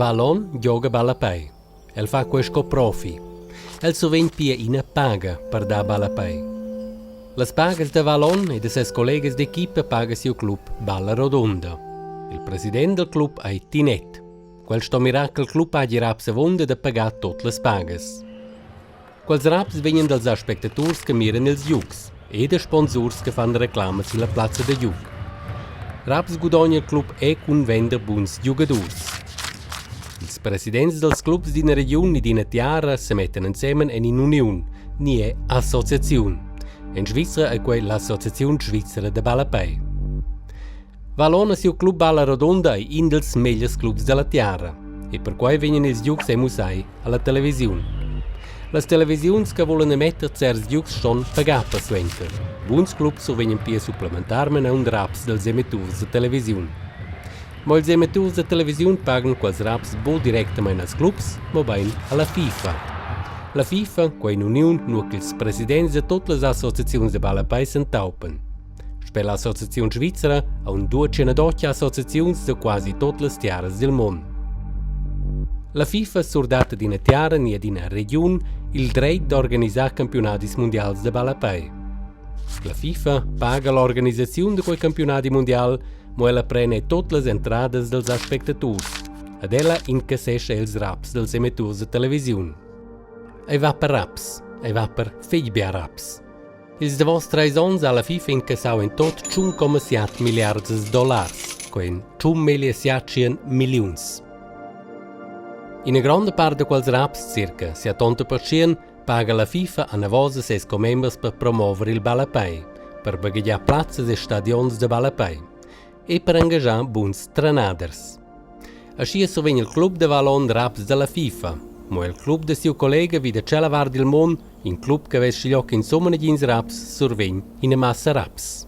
Valon gioga ballapei. El fa quei sco profi. El survegn pia ina paga per dar ballapei. Las pagas da Valon e da ses collegas d'equipa paga siu club Balla Rodunda. Il president dal club ei Tinet. Quel sto mirar ch'il club hagi raps avunda da pagar tut las pagas. Quels raps vegnan dals aspectaturs che miran ils giugs e da sponsurs che fan reclama silla plazza da giug. Raps gudogna il club è cun vender buns giugadurs. Ils presidents dals clubs d'ina regiun ni d'ina tiara semettan ensemen en in'uniun, ni è associaziun. En Svizra è quei l'Associaziun svizra da ballapei. Valon e siu club Balla Rodunda ei in dils megliers clubs dalla tiara e perquei vegnan ils giugs ei mussai alla televisiun. Las televisiuns che vulan emetter certs giugs ston pagar persuenter. Buns clubs survegnan pia supplementarmein aunc raps dals emetturs da televisiun. Mo ils emetturs da televisiun pagan quels raps buc directamein als clubs, mobein alla FIFA. La FIFA, quei in'uniun, nua ch'ils presidents da tut las associaziuns da ballapei s'entaupan. Sper l'associaziun svizra aun 208 associaziuns da quasi tut las tiaras dil mund. La FIFA surdat ad ina tiara ni ad ina regiun il dretg d'organisar campiunadis mundials da ballapei. La FIFA paga l'organisaziun da quei campiunadi mundial, mo ella prene tut las entradas dals aspectaturs. Ad ella incassescha ils raps dals emetturs da televisiun. Ei va per raps, ei va per fetg bia raps. Ils davos treis onns ha la FIFA incassau en tot 1,7 milliards dollars, quei ein 1.700 milliuns. Ina gronda part da quels raps, circa 70%, paga la FIFA anavos a ses commembers per promover il ballapei, per baghegiar plazzas e stadions da ballapei e per engaschar buns trenaders. Aschia survegn il club da Valon raps dalla FIFA, mo il club da siu collega vi da tschella vart dil mund, in club che vess schiglioc insumma negins raps, survegn ina massa raps.